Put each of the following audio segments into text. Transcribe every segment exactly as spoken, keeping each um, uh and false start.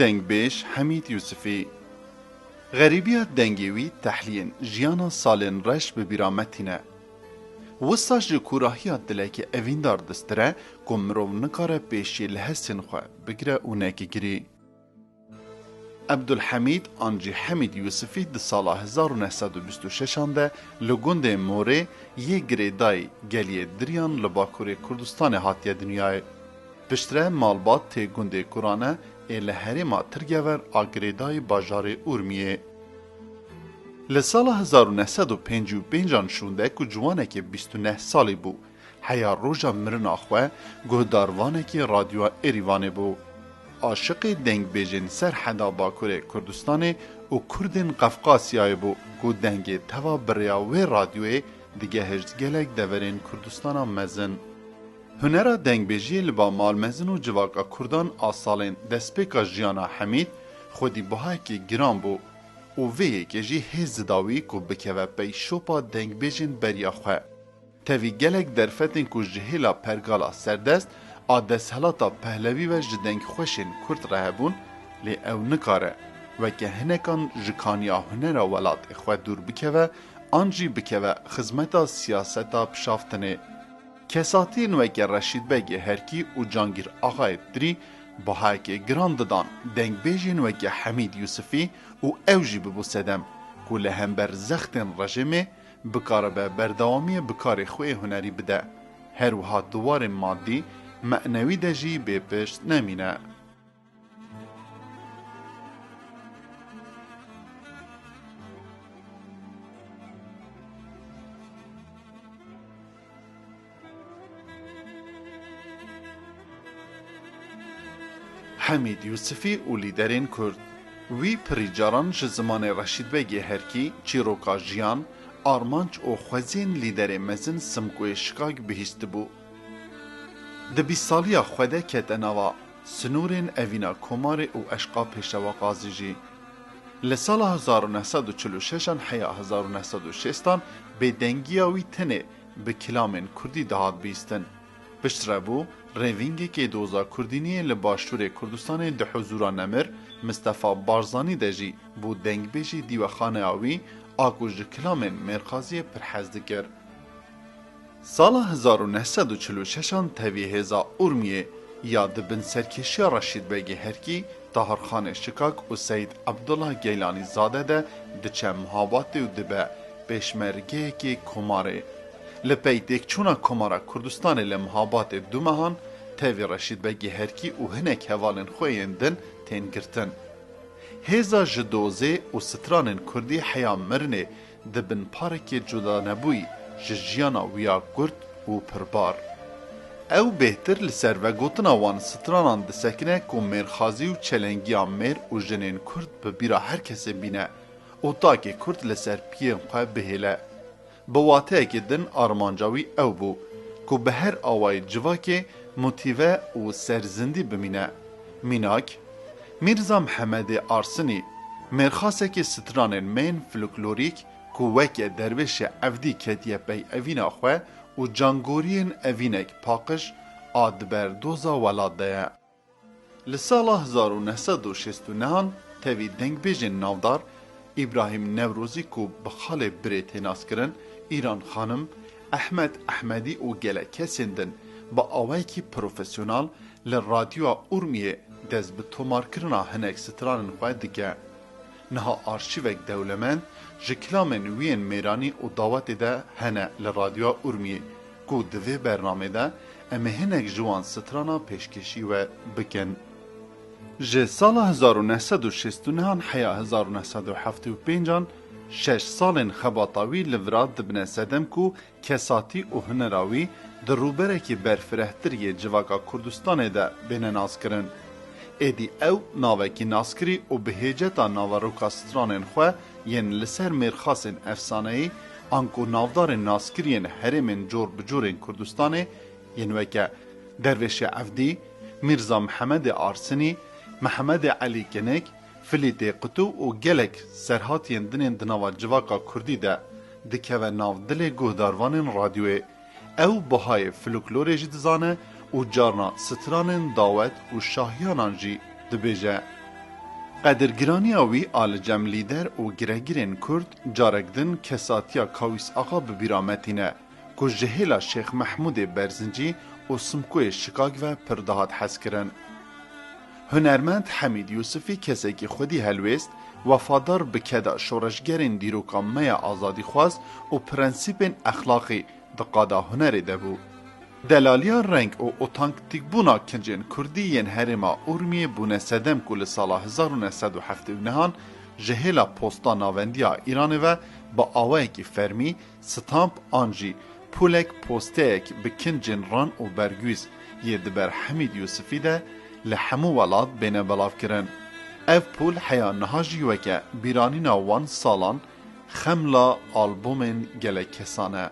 Dengbêj Hemîd Yûsifî. Xerîbiya dengê wî tehliyên jiyana salên reş bi bîra me tîne. Wisa ji kûrahiya dilekî evîndar distire ku mirov nikare pêşiyê li hestên xwe bigire û neke girî. Ebdulhemîd an jî Hemîd Yûsifî di sala hezar û neh sed û bîst û şeşan de li gundê Morê yê girêdayî geliyê Diryan li Bakurê Kurdistanê hatiye dinyayê. Piştre malbat tê gundê Kurane ê li herêma Tirgever a girêdayî bajarê Urmiyê. Li sala hezar û neh sed û pêncî û pêncan şûnde ku ciwanekê bîst û neh salî bû, heya roja mirina xwe guhdarvanekî radyoya Êrîvanê bû. Aşiqê dengbêjên ser heda Bakurê Kurdistanê û Kurdên Qefqasyayê bû ku dengê teva bi rêya wê radyoyê digehişt gelek deverên Kurdistana mezin. Hunera dengbêjiyê li ba malmezin û civaka Kurdan a salên destpêka jiyana Hemîd xwedî bihayekî giran bû û vê yekê jî hêz dida wî ku bikeve pey şopa dengbêjên beriya xwe. Tevî gelek derfetên ku ji hêla pergala serdest a desthilata Pehlevî ve ji dengxweşên Kurd re hebûn, lê ew nikare weke hinekan ji kaniya hunera welatê xwe dûr bikeve an jî bikeve xizmeta siyaseta pişaftinê. Kesatiyên weke Reşîd Begê Herkî û Cangîr Axayê Tirî bahayekê giran didan dengbêjên weke Hemîd Yûsifî û ew jî bibû sedem ku li hember zextên rejîmê bikaribe berdewamiyê bi karê xwe yê hunerî bide. Her wiha di warên madî, menewî de jî bê pişt nemîne. Hemîd Yûsifî û lîderên Kurd. Wî pirî caran ji zimanê Reşîd Begê Herkî, çîroka jiyan, armanc û xweziyên lîderê mezin Simkoyê Şikak bihîstibû. Di bîst saliya xwe de kete nava sinûrên evîna Komarê û eşqa Pêşewa Qazî jî. Li sala hezar û neh sed û çil û şeşan heya hezar û neh sed û şêstan bêdengiya wî tenê bi kilamên kurdî dihat bîstin. Piştre bû rêvîngekê doza kurdîniyê li başûrê Kurdistanê di huzûra Nemir Mistefa Barzanî de jî bû dengbêjî dîwexaneya wî a ku ji kilamên mêrxasiyê pir hez dikir. Sala hezar û neh sed û çil û şeşan tevî hêza Urmiyê ya di bin serkêşiya Reşîd Begê Herkî, Tahirxanê Şikak û Seyîd Ebdullah Geylanîzade de diçe Mihabatê û dibe pêşmergeyekê Komarê. Li pey têkçûna Komara Kurdistanê li Mihabatê du mehan tevî Reşîd Begê Herkî û hinek hevalên xwe yên din tên girtin. Hêza ji dozê û stranên kurdî heya mirinê di bin parekê cudanebûyî ji jiyana wî ya kurt û pirbar. Ew bêhtir li ser vegotina wan stranan disekine ku mêrxasî û çelengiya mêr û jinên kurd bi bîra her kesê bîne û takê kurd li ser piyên xwe bihêle. Bi wateyekî din armanca wî ew bû ku bi her awayî civakê motîve û serzindî bimîne. Mînak, Mîrza Mihemedê Arsinî, mêrxasekî stranên meyên folklorîk ku weke dervêşê evdî ketiye pey evîna xwe û cangoriyên evînek paqij a di ber doza welat de ye. Li sala hezar û neh sed û şêst û nehan tevî dengbêjên navdar Îbrahîm Newrozî ku bi xalê birê tê naskirin, Îran Xanim, Ehmed Ehmedî û gelek kesên din bi awayekî profesyonal li Radyoya Urmiyê dest bi tomarkirina hinek stranên xwe dike. Niha arşîvek dewlemend ji kilamên wî yên mêranî û dawetê de hene li Radyoya Urmiyê ku di vê bernamê de em ê hinek ji wan strana pêşkêşî we bikin. Ji sala hezar û neh sed û şêst û nehan heya hezar û neh sed û heftê û pêncan şeş salên xebata wî li vira dibine sedem ku kesatî û hunera wî di rûberekî berfirehtir yê civaka Kurdistanê de bêne naskirin. Êdî ew navekî naskirî û bi hêceta naveroka stranên xwe yên li ser mêrxasên efsaneyî anku navdarên naskirî yên herêmên cor bi corên Kurdistanê yên weke Dervêşê Evdî, Mîrza Mihemedê Arsinî, Mihemedê Elî Kinik, Filîtê Qutû û gelek serhatiyên dinên di nava civaka kurdî de dikeve nav dilê guhdarvanên radyoyê. Ew bihayê folklorê jî dizane û carna stranên dawet û şahiyanan jî dibêje. Qedirgiraniya wî a li cem lîder û giregirên Kurd carek din kesatiya Kawîs Axa bi bîra me tîne, ku ji hêla Şêx Mehmûdê Berzincî û Simkoyê Şikak ve pir dihat hezkirin. Hunermend Hemîd Yûsifî kesekî xwedî helwêst, wefadar bi keda şoreşgerên dîroka me ya azadîxwaz û prensîpên exlaqî di qada hunerê de bû. Delaliya reng û otanktîkbûna kincên kurdî yên herêma Urmiyê bûne sedem ku li sala hezar û neh sed û heftê û nehan ji hêla posta navendiya Îranê ve bi awayekî fermî, stamp an jî pûlek posteyek bi kincên ran û bergwîz yê di ber Hemîd Yûsifî de li hemû welat bêne belavkirin. Ev pûl heya niha jî weke bîranîna wan salan xemla albûmên gelek kesan e.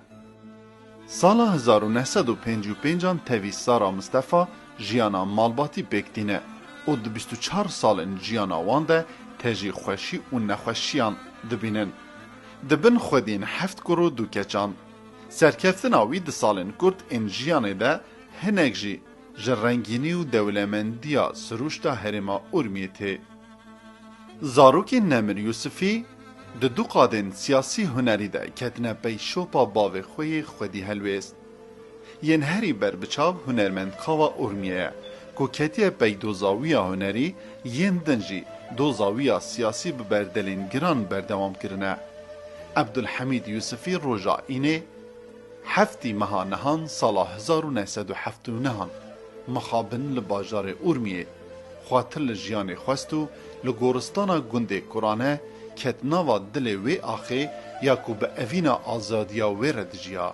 Sala hezar û neh sed û pêncî û pêncan tevî Sara Mistefa jiyana malbatî pêk tîne û di bîst û çar salên jiyana wan de tejî xweşî û nexweşiyan dibînin. Di bin xwedîn heft kur û du keçan. Serkeftina wî di salên kurt ên jiyanê de hinek jî ji rengînî û dewlemendiya sirûşta herêma Urmiyê tê. Zarokên Nemir Yûsifî di du qadên siyasî hunerî de ketine pey şopa bavê xwe yê xwedî helwêst. Yên herî berbiçav hunermend Kawa Urmiyê ye, ku ketiye pey doza wî ya hunerî, yên din jî doza wî ya siyasî bi berdelên giran berdewam kirine. Ebdulhemîd Yûsifî roja Înê, heftî meha nihan sala hezar û neh sed û heft û nehan mixabin li bajarê Urmiyê, xwatir li jiyanê xwest û li goristana gundê Kurane ket nava dilê wê axê ya ku bi evîna azadiya wê re dijiya.